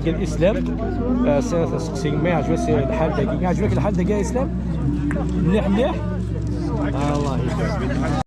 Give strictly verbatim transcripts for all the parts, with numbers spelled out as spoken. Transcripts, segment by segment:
الاسلام. آه، س- سقسي ما يعجبك الحال داكي، يعجبك الحال داكي يا اسلام؟ مليح مليح. آه، الله يبارك.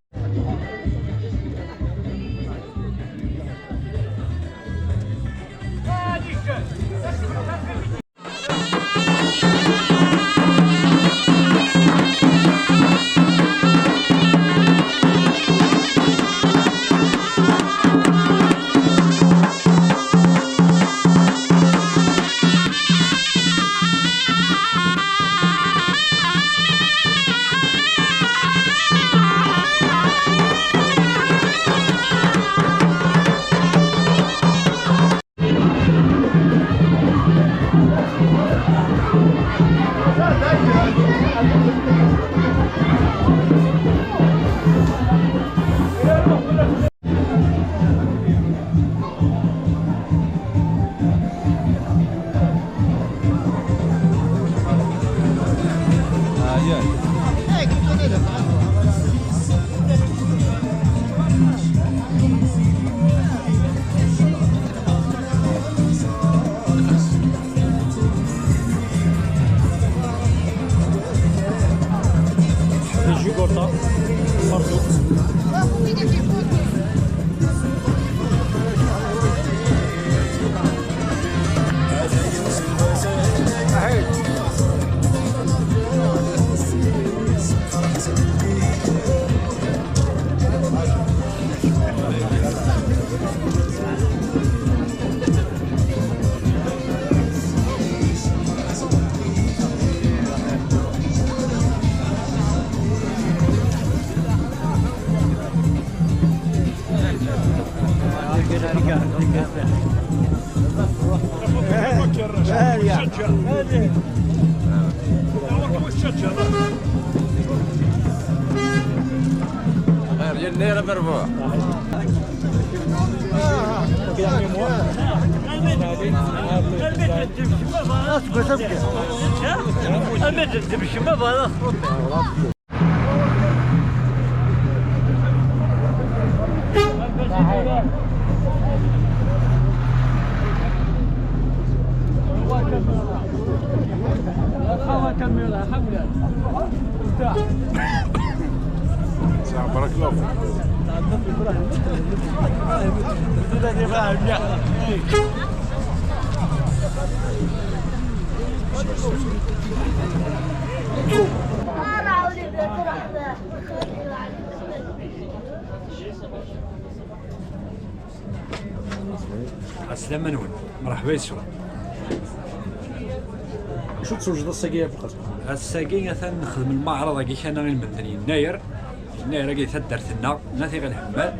Des jus Gorta, partout. غير يا النير مربوح. بارك الله فيك. السلامة نون. مرحبا يسوع. شو تسوجد الساقية بقصد؟ الساقية مثلا نخدم المعرض كي كان غير من دنيا ناير. ناير كي تدرت لنا، ناتي غير الحمال.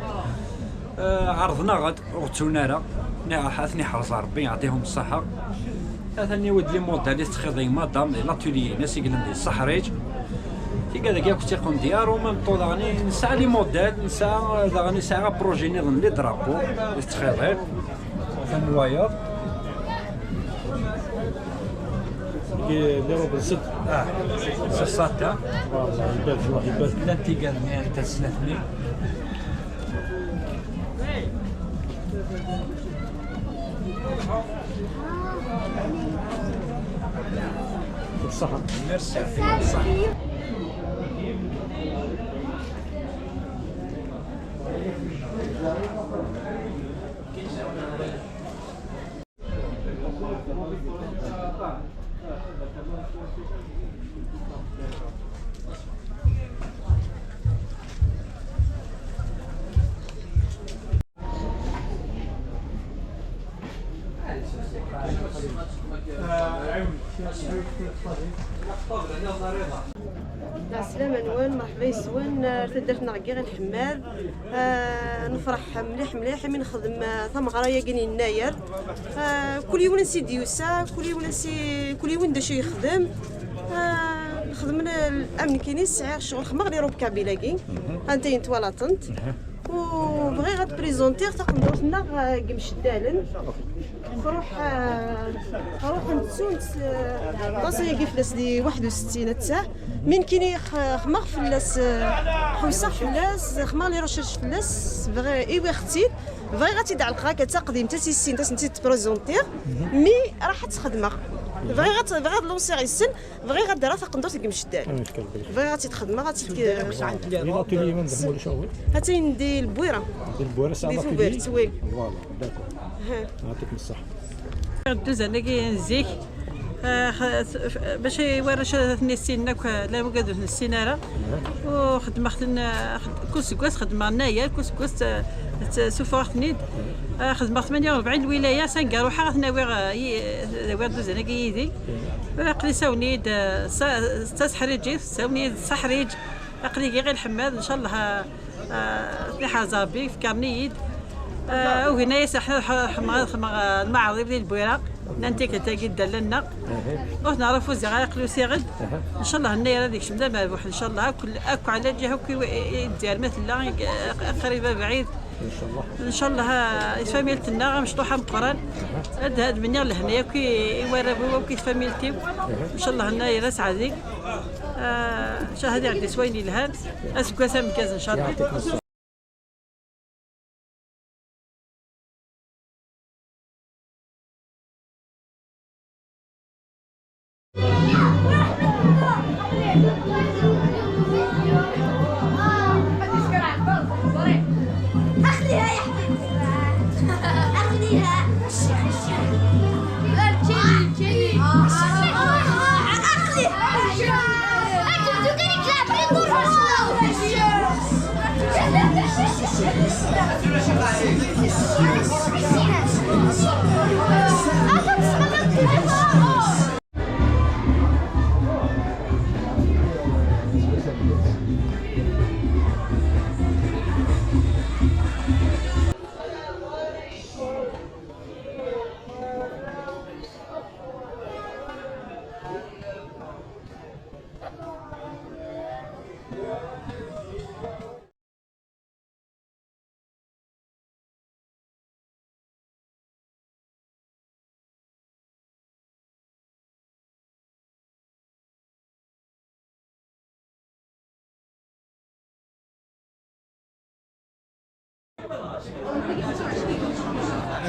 آه، عرضنا غد، وغتونا راه. نعم، حاتني حرز ربي يعطيهم الصحة. ثاني ود لي موديل يستخدم مدام لي لاتولي ناس يقلن دي الصحريج. تيقا داك ياك تيقوم ديالو، ميم طو داغني نسعى لي موديل، نسعى داغني سعى بروجي نظن لي درابو يستخدم. ثم وايض. كي لي روب الزد. اه، سي ساتا. والله يبارك، الله يبارك. لا تيقا مي انت سنتني. بصح. ميرسي. بصح. السلامة نوال، مرحبا يسوان، آه، تدرت نغقي غير الحماد. آه، نفرح مليح مليح من نخدم، آه، ثمغرة يا كيني الناير. آه، كل يوم نسي ديوسا، كل يوم نسي، كل يوم دشي يخدم. آه، نخدم ال-، الأمن كيني السعير شغل خمغ لي روب كابيلاكي. أنت ينتوى لاطنت. وبغي غتبريزونتي تقدرتنا، آه، قمش الدالن. تروح، آه، تروح نتسو نتس-، آه، طاسة يقف لس دي واحد وستين تسع. من كيني خ-، خمغ فلاس، آه، حوسة فلاس، خمغ لي روشيرش فلاس، بغي إيوي ختي. Bɣiɣ ad tt-id-ɛelqeɣ akka d taqdimt, ad tt-issint, ad tent-id-prezentiɣ, mi raḥ ad tt-xedmeɣ. Bɣiɣ ad, bɣiɣ ad lansiɣ yes-sen, bɣiɣ ad d-rreɣ taqendurt deg Mceddal. Bɣiɣ ad tt-id-xedmeɣ, ad tt-id... Di l'atelier, madame, ulac aɣilif. Atan di Lbwira. Di Lbwira, c'est un atelier. Di Tubert, oui. Voilà, d'accord. Aha. Yɛṭikum ṣṣeḥḥa. Dduzan-agi n zik, ah, x-, f-, bac i warrac ad ten-issinen akk, la wigad ur ten-nessin ara. U xedmeɣ-ten, ah, xed-, kul seggas xedmeɣ nnayer, kul seggas, ah, t-, ssuffɣeɣ-ten-id. Ah, xedmeɣ tmanya u rebɛin lwilaya, sanga ruḥeɣ ad ten-awiɣ, ah, yi-, ad awiɣ dduzan-agi yid-i. Aql-i sawen-iyi-d, ah, sa-, d taseḥriǧit, sawen-iyi-d ṣṣeḥriǧ. Aql-i giɣ i lḥemmad, ncallah, ah, ah, ad ten-iḥrez Rebbi, fkan-iyi-d. Ah, ugin-as aḥna ḥ-, ḥemmɣ-, xedmeɣ, ah, lmaɛrib di Lbwira, nnan tikkelt-agi ddalla-nneɣ. Ur ten-ara fuziɣ ara, aql-i usiɣ-d. Ncallah nnayer ad ikcem d amerbuḥ, ncallah, akk, akk ɛla ǧiha, akk i, i, i Lezzayer ma tella, i, i, qrib abɛid. Ncallah, ah, i tfamilt-nneɣ, amecṭuḥ ameqqran. Ad, ad menniɣ lehna akk i, i warraw-iw, akk i tfamilt-iw. Ncallah nnayer aseɛdi. Ah, ncallah ad iɛeddi s wayen yelhan. Aseggas ameggaz, ncallah.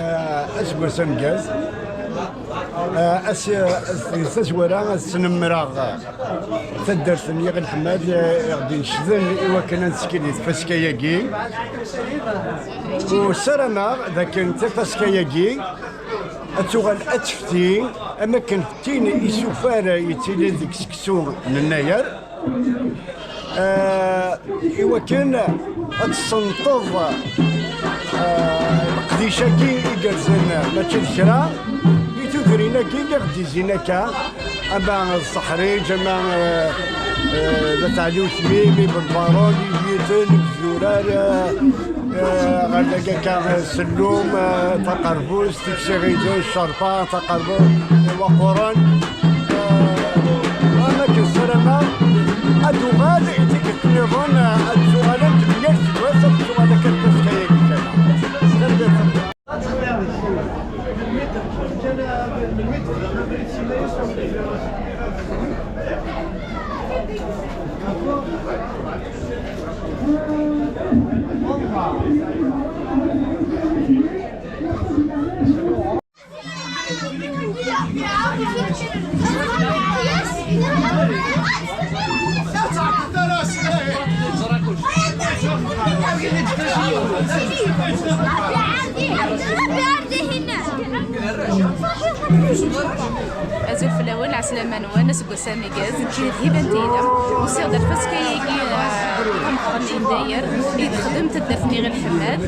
Ah, aseggas ameggaz. Ah, as-, as-, tazwara ad snemmreɣ taddart n Yiɣil Ḥemmad, ah, i ɣ-d-inecden i wakken ad nettkel di tfaska-agi. U ssarameɣ d akken tafaska-agi ad tuɣal ad tefti am akken d tin isufar yettili deg seksu n nnayer. Ah, i wakken ad tsenṭeḍ, ah, leqdic-agi igerrzen, mačči d kra, i tudrin-agi i ɣ-d-izzin akka, ama d Seḥriǧ, ama, ah, ah, d At Ɛli Utmim, Ibn Barun, Idyiten, Zurar, ah, ah, ɣer dagi akka, ah, Sellum, ah, Taqerbust, Tiksiɣiden, Ccerfa, Taqerbust, Iwaquren. Ah, am akken ssarameɣ ad uɣal i tikkelt nniḍen, ah, ad tuɣalent yal seggas, ad tuɣal akka tfaska-agi kan. Tanemmirt. Azul fell-awen, ɛeslama-nwen, aseggas ameggaz, nekkini d Hiba n Teylem, usiɣ-d ar tfaska-agi, eh, tameqqrant n yennayer, i d-texdem taddart n Yiɣil Ḥemmad.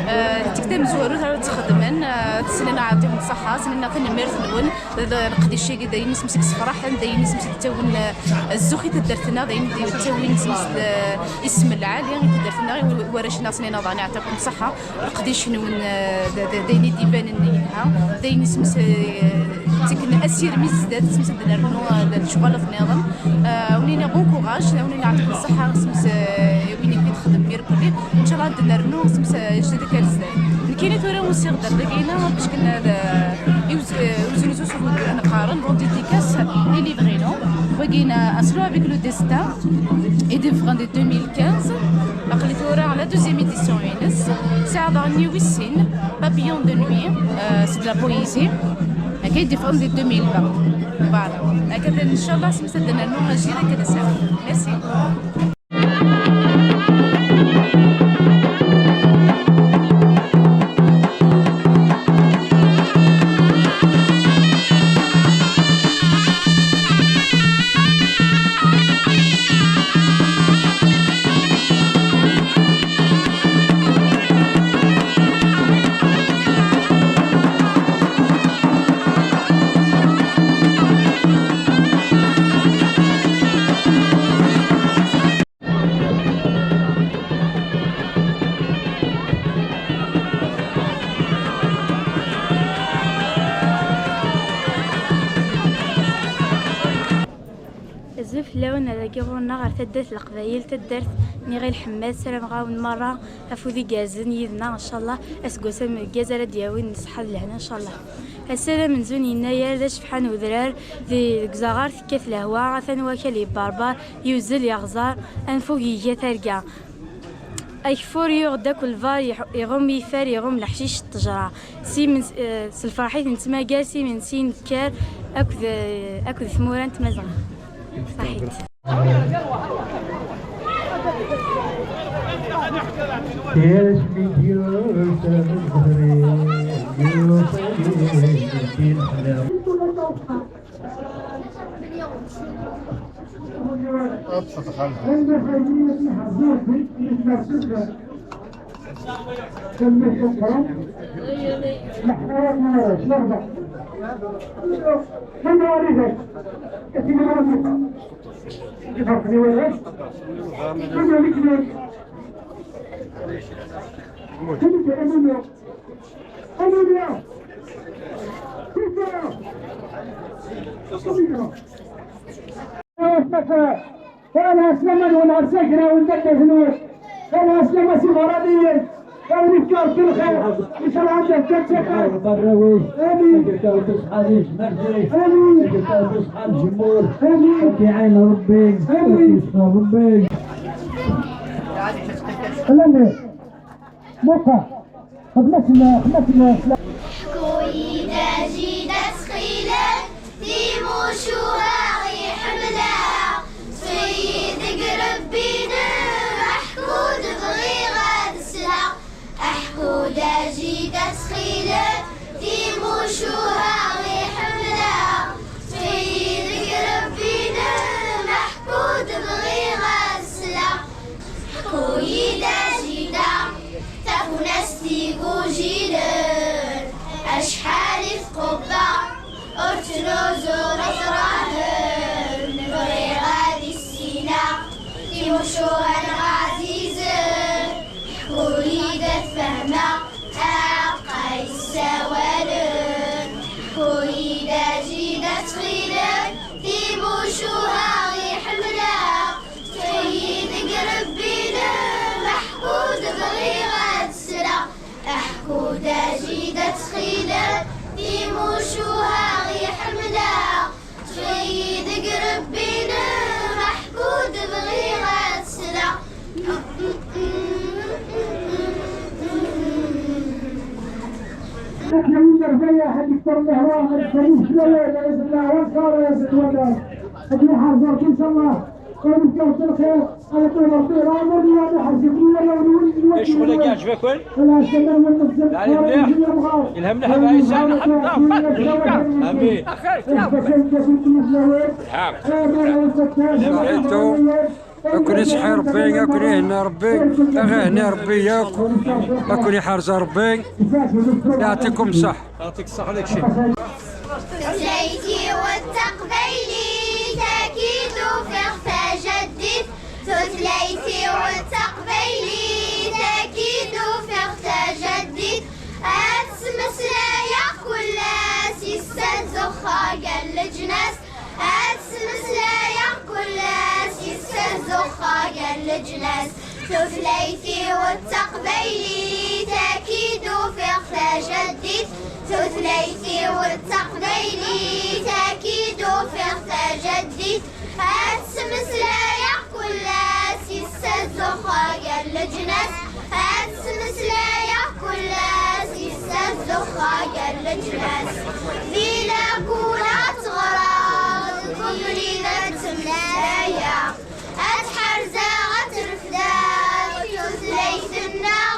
Eh, d tikta tamezwarut ara tt-xedmen, eh, ad s-nini yeɛṭikum ṣṣeḥḥa, ad s-nini tanemmirt-nwen, d, d leqdic-agi d ayen isem-is i yessefraḥen, d ayen isem-is i yettawin, eh, zzux i taddart-nneɣ, d ayen i d-yettawin isem-is d, eh, isem lɛali i taddart-nneɣ, i warrac-nneɣ ad s-nini daɣen yeɛṭikum ṣṣeḥḥa. Leqdic-nwen, eh, d, d, d ayen i d-ibanen yelha, d ayen isem-is, eh, ttaken asirem i zdat, isem-is ad nernu, eh, d, d lecɣal nniḍen. Eh, ad wen-iniɣ bon courage, ad wen-iniɣ yeɛṭikum ṣṣeḥḥa, isem-is, eh, win i d-txedmem irkelli. Ncallah ad nernu, isem-is, eh, jdid akka ar zdat. Nekkini tura usiɣ-d ar dagi-ina, parce que, eh, i uz-, eh, uznuzu s ubuddu neqqaren, bon dédicace i Livrino. Wagi-ina, Slow avec le destin, i d-yeffɣen di deux mille quinze. Aql-i tura la deuxième édition-ines. Sɛiɣ daɣen yiwis sin. De nuit, euh, c'est de la poésie. Akka i d-yeffɣen di deux mille vingt. Voilà. Akka, inchallah, asmi ad d-nernu ajjir, akka d asawen. Merci. Azul fell-awen, ar dagi ɣur-neɣ ɣer taddart n Leqbayel, taddart n Iɣil Ḥemmad. Ssarameɣ-awen merra afud igerrzen yid-neɣ, ncallah aseggas ameggaz ara d-yawin ṣṣeḥḥa d lehna, ncallah. Ass-a d amenzu n yennayer, d acebḥan udrar, di, deg uzaɣar tekkat lehwa, atan wakal yebberber, yuzzel yeɣẓer, anfug iga targa. Ageffur yuɣ-d akk lbar, iḥ-, iɣumm ifer, iɣumm leḥcic d ṭṭejra. S imen-, eh, s lferḥ i ten-nettmagar, s imensi nekker akked, eh, akked tmura n Tmazɣa. Ṣaḥit. Kra n ɛeslama-nwen ɣer Sagra wend addat-nwen. Kra n ɛeslama s iberraniyen. Ad nefk Rebbi lxir. Ncallah ad nefk ttaqar. Amin. Amin. Amin. Amin. Amin. Muqa. Xedmet-d, xedmet-d. Ḥku-yi-d a jida ttxil-k, timucuha i ḥemmleɣ, ṭṭef-iyi deg Rebbi-inem, aḥku-d bɣiɣ ad sleɣ. Aḥku-d a jida ttxil-k, timucuha i ḥemmleɣ, ṭṭef-iyi deg Rebbi-inem, aḥku-d bɣiɣ ad sleɣ. Ḥku-yi-d a jida, tafunast igujilen, acḥal i tqubbeɣ, ur ttnuzuɣ itrahen, bɣiɣ ad issineɣ timucuha n ɛzizen. Ḥku-yi-d ad fehmeɣ aɛeqqa yessawalen. Ḥku-yi-d a jida ttxil-k, timucuha i ḥemmleɣ. Ṭṭef-iyi deg Rebbi-inem, aḥku-d bɣiɣ ad sleɣ. Aḥku-d a jida ttxil-k, timucuha i ḥemmleɣ. Ṭṭef-iyi deg Rebbi-inem, aḥku-d bɣiɣ ad sleɣ. Akken win d rbayeḥ ad yekter lehwa, ad yekter imeslayen, ad yezmeɛ wanṣar, ad yezmeɛ wadar. Ad iḥerẓ Rebbi, ncallah. Ad yefk Rebbi lxir, ad yefk Rebbi lɛemr, ad iḥerẓ-iken warraw-nwen. Ccɣel-agi yeɛjeb-aken? Lɛali mliḥ? Yelha mliḥ a Baba Ɛisa? Amin. Saḥitu. Ad ken-iseḥḥi Rebbi, ad ken-ihenni Rebbi, ad ɣ-ihenni Rebbi yakk, ad ken-iḥrez Rebbi. Yeɛṭikum ṣṣeḥḥa. Yeɛṭik ṣṣeḥḥa, deg cci. Tutlayt-iw d taqbaylit, akid ufiɣ tajaddit. Tutlayt-iw d taqbaylit, akid ufiɣ tajaddit. Ad ttmeslayeɣ kul ass, yessazzuxxeɣ gar leǧnas. Ad ttmeslayeɣ kul ass, yessazzuxxeɣ gar leǧnas. Tutlayt-iw d taqbaylit, akid ufiɣ tajaddit. Tutlayt-iw d taqbaylit, akid ufiɣ tajaddit. Ad ttmeslayeɣ kul ass, yessazzuxxeɣ gar leǧnas. Ad ttmeslayeɣ kul ass, yessazzuxxeɣ Di lakul ad teɣreḍ, deg ubrid ad temmeslayeḍ, ad tḥerzeɣ ad trefdeḍ tutlayt-nneɣ.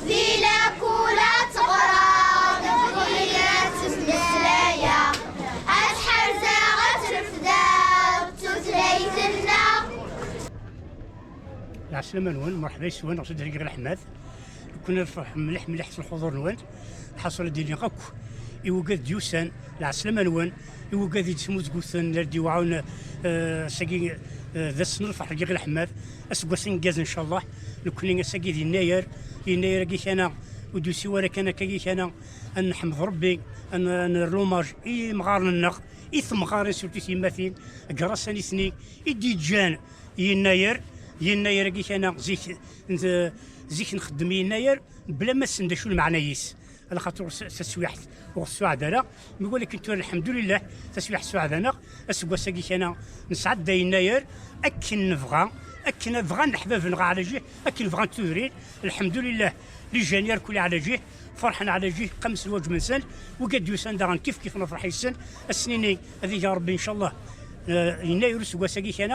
Di lakul ad teɣreḍ, deg ubrid ad temmeslayeḍ, ad tḥerzeɣ ad trefdeḍ tutlayt-nneɣ. Lɛeslama-nwen, merḥba yes-wen, ɣef Sidi Ṛebbi leḥmad. Nekkni nefreḥ mliḥ mliḥ s lḥuḍur-nwen. Lḥaṣul ad d-iniɣ akk i wigad d-yusan, lɛeslama-nwen, i wigad i d-smuzguten, la d-iwɛun, eh, ass-agi, eh, d ass n lferḥ deg leḥmad, aseggas aneggaz, ncallah. Nekkni ass-agi d yennayer, yennayer-agi kan ur d-yusi wara kan akka-agi kan, ad neḥmed Rebbi, ad n-, ad nerr lumaj i yimɣaren-nneɣ, i temɣarin, surtout tiyemmatin, grâce à nitni i d-yeǧǧan yennayer, yennayer-agi kan zik, n-, zik nxeddem yennayer, bla ma ssen d acu lmeɛna-is. Ala xaṭer s-, taswiḥt ur ɣ-tessuɛed ara, mi walakin tura, lḥemdulillah, taswiḥt tessuɛed-aneɣ, aseggas-agi kan nesɛedda yennayer akken nebɣa, akken bɣan leḥbab-nneɣ ɛla jih, akken bɣan tudrin, lḥemdulillah, les jeunes irkul ɛla jih, ferḥen ɛla jih, qqimen s lwaǧeb-nsen, wigad d-yusan daɣen kif kif nefreḥ yes-sen, ass-nni ad ig Rebbi, ncallah, eh, yennayer useggas-agi kan,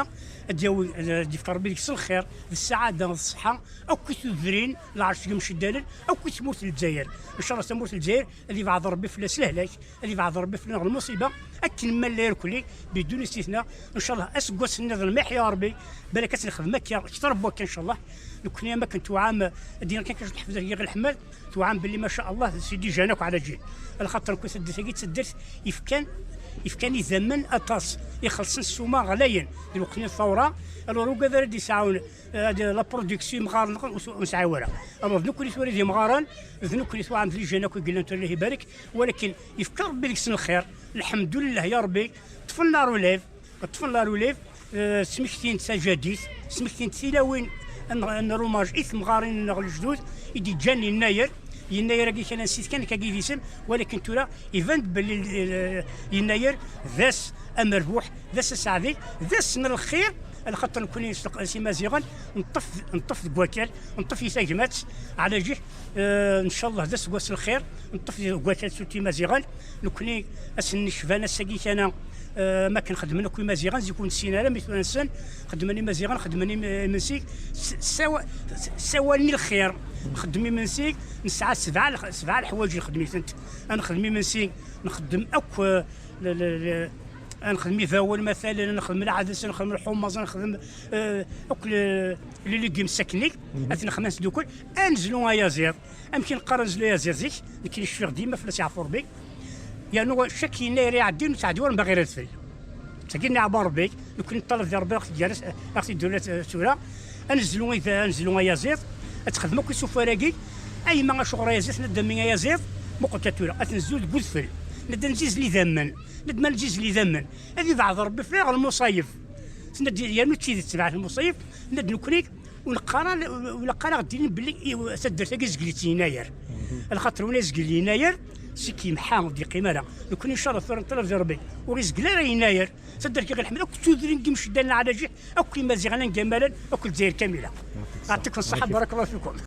ad d-yawi, ad d-yefk Rebbi deg-s lxir, d ssaɛada, d ṣṣeḥḥa, akk i tudrin, lɛerc deg imceddalen, akk i tmurt n Lezzayer. Ncallah tamurt n Lezzayer ad yebɛed Rebbi fell-as lehlak, ad yebɛed Rebbi fell-aneɣ lmuṣiba, akken ma nella irkelli, bidun istitna. Ncallah aseggas nniḍen miḥ ya Rebbi, balak ad tt-nexdem akka, kter n wakka ncallah. Nekkni am akken tuɛam, ad d-iniɣ kan kra n teḥfut deg leḥmad, tuɛam belli ma sha Allah, sidi jan akk ɛla jih. Ala xaṭer nekkni taddart-agi d taddart yefkan, yefkan idammen aṭas, ixellṣen ssuma ɣlayen, di lweqt-nni n thawra, alors ugad ara d-yesɛawen, eh, la production imɣaren ur s-, ur nesɛi wara. Alors d nekkni tura d imɣaren, d nekkni tuɛam d les jeunes akk i yellan tura, Allah ibarek, walakin yefka Rebbi deg-sen lxir, lḥemdulillah ya Rebbi, ṭṭfen la relève, ṭṭfen la relève, eh, smektin-d tajadit, smektin-d tilawin n, n rumaj i temɣarin-nneɣ lejdud i d-iǧǧan yennayer, yennayer-agi kan ansi-t kan akka d isem, walakin tura iban-d belli, eh, yennayer d ass amerbuḥ, d ass aseɛdi, d ass n lxir, lxaṭer nekkni s, s Imaziɣen neṭṭef, neṭṭef deg wakal, neṭṭef i tagmat, ɛla jih, eh, ncallah d aseggas n lxir, neṭṭef deg wakal s Imaziɣen, nekkni ass n ccban ass-agi kan, eh, ma akken xedmen akk Imaziɣen, zik ur nessin ara mi tura nessen, xedmen Imaziɣen, xedmen im-, imensi, s-, sawa-, s-, sawalen i lxir, nxeddem imensi, nesɛa sebɛa lex-, sebɛa leḥwayeǧ nxeddem-itent, ad nxeddem imensi, nxeddem akk, eh, le-, le-, le-, ad nexdem ibawen, matalen, ad nexdem lɛadas, ad nexdem lḥummaẓ, ad nexdem, eh, akk le-, les légumes secs-nni, ad t-nexdem sdukkel, ad nezlu ayaziḍ. Amek i neqqar ad nezlu ayaziḍ zik? Nekk cfiɣ dima fell-as yeɛfu Rebbi. Yernu cak yennayer iɛeddin ur teɛdi wara mbaɣir adfel. Tagi nniɛma Rebbi, nekkni neṭṭalab di Rebbi, aɣ-t-id-yerr, aɣ-t-id-yerr tura. Ad nezlu id-, ad nezlu ayaziḍ, ad texdem akk isufar-agi. A yemma acuɣer ayaziḍ, nadda mi ayaziḍ, muqel kan tura, ad t-nezlu deg udfel. Nadda nezzizel idammen, nadda ma nezzizel idammen, ad ibeɛɛed Rebbi fell-aɣ lmuṣayef. Tenna-d yernu d tidet tebɛet lmuṣayef, tenna-d nekkni ur neqqar ara, ur neqqar ara ɣ-d-inin belli i, taddart-agi izgel-itt yennayer. Lxaṭer win izgel yennayer, sik yemḥa, ur d-yeqqim ara. Nekkni ncallah tura neṭṭalab di Rebbi ur izgel ara yennayer. Taddart-agi ɣer lḥemd akk tudrin n yimceddalen ɛla jih, akk Imaziɣen n Gamalen, akk Lezzayer kamila. Yeɛṭikum ṣṣeḥḥa, barakallahu fikum.